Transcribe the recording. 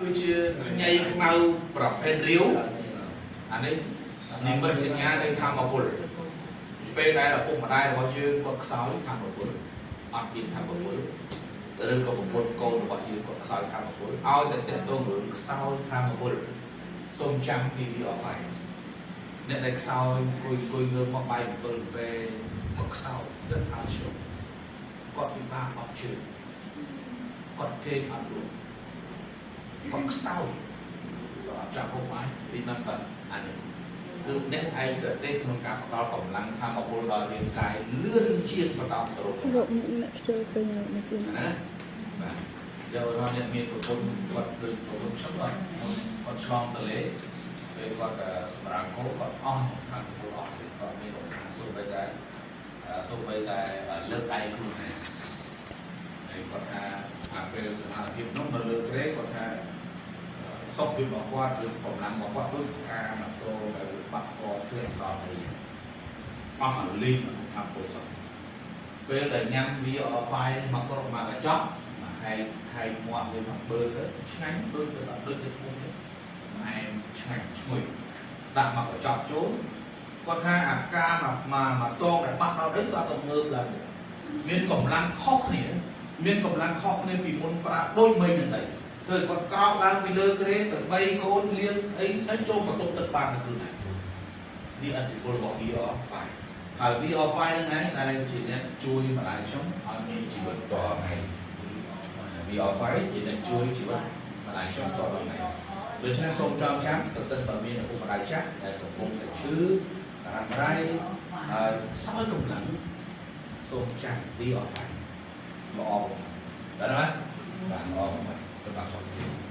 គឺជាខ្ញីខ្មៅប្រភេទរាវអានេះនិមិត្តសញ្ញានៃធម្មពលពេលដែលឪពុកម្ដាយរបស់យើងគាត់ខ្សោយធម្មពលអត់មានធម្មពលឬក៏ប្រពន្ធកូនរបស់យើងគាត់ខ្សោយធម្មពលឲ្យតែតេតងរឿងខ្សោយធម្មពលសូមចាំពី VR5 អ្នកដែលខ្សោយអង្គុយអង្គុយងើបមកបាយ7ពេលគាត់ខ្សោយទឹកឲ្យជុំគាត់ពិបាកអត់ជើងគាត់គេងអត់រួចគាត់ខ្សោយគាត់អត់ចាប់ហូបបាយ remember អានេះគឺអ្នកឯកទេសក្នុងការផ្ដល់កម្លាំងធម្មពលដល់រាងកាយលឿនជាងបន្តសរុប លោកអ្នកខ្ជិលឃើញលោកនេះគឺ ណាបាទយកដល់អ្នកមានប្រពន្ធគាត់ដូចប្រពន្ធខ្ញុំគាត់គាត់ឆ្លងទលេពេលគាត់សម្រាប់គោគាត់អស់ធម្មពលអស់គាត់មានកម្លាំងសូម្បីតែលើកដៃខ្លួនឯងហើយគាត់ថាអាពេលស្ថានភាពនោះនៅលើគ្រែគាត់ថាសុខភាពរបស់គាត់ឬកម្លាំងរបស់គាត់ដូចការម៉ូតូដែលបាក់កធ្លាក់ដល់នេះអស់លីងធម្មពលសោះពេលដែលញ៉ាំវាអហ្វាយមកគ្រប់មកកញ្ចក់មកហែកហែកមាត់វាមកបឺទៅឆ្ងាញ់ដូចទៅដូចទៅភូមិនេះផ្អែមឆ្ងាញ់ឈ្ងុយដាក់មកកញ្ចក់ចូលគាត់ថាអាការមកមកតងដែលបាក់ដល់នេះគាត់ទៅងើបឡើងមានកម្លាំងខុសគ្នាមានកម្លាំងខុសគ្នាពីមុនប្រាក់ដូចមីនឹងដីធ្វើគាត់ក្រោកឡើងពីលើគ្រែទៅបីកូនលៀងអីទៅចូលបន្ទប់ទឹកបានទៅខ្លួនឯងនេះអធិពលរបស់ VR5 ហើយ VR5 ហ្នឹងឯងដែលជាអ្នកជួយម្ដាយខ្ញុំឲ្យមានជីវិតតថ្ងៃ VR5 ជាអ្នកជួយជីវិតម្ដាយខ្ញុំតថ្ងៃដូច្នេះសូមចងចាំប្រសិនបើមានឪពុកម្ដាយចាស់ដែលកំពុងតែឈឺរ៉ាំរ៉ៃហើយខ្សោយកម្លាំងសូមចាំ VR5 ល្អបំផុតដល់ណាបាទល្អបំផុតសម្រាប់សុខភាព។